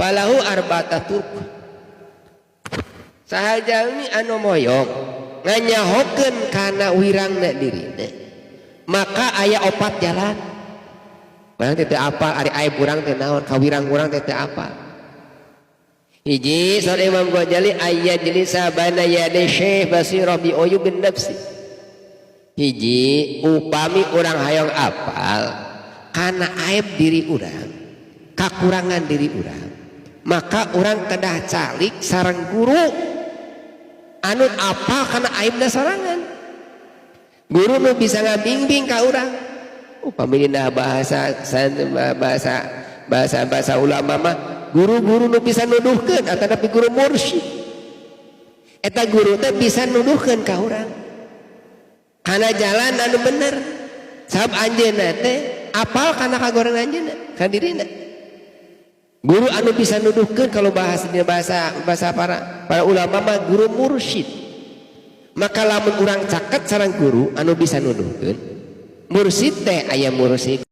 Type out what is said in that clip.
Falahu arba'atu turuq. Saha jalmi anu moyong nganyahokeun kana wirangna dirina, maka aya opat jalan. Urang teh teu apal ari aib urang teh naon, kawirang urang teh teu apal. Hiji, saur Imam Ghazali, ayya jlisa baina yaday syekh basira bi uyubin nafsi. Hiji, upami urang hayang apal kana aib diri urang, kakurangan diri urang, maka urang kedah calik sareng guru anu apal kana aibna sorangan, guru nu bisa ngabimbing ka urang. Upami dina bahasa bahasa bahasa bahasa ulama mah guru-guru nu bisa nuduhkeun atanapi guru mursyid. Eta guru teh bisa nuduhkeun ka urang kana jalan anu bener, sabab anjeunna teh apal kana kagorengan anjeunna ka dirina. Guru anu bisa nuduhkeun, kalau bahasa bahasa bahasa para para ulama mah guru mursyid. Maka lamun urang caket sareng guru anu bisa nuduhkeun, mursyid teh aya mursyid.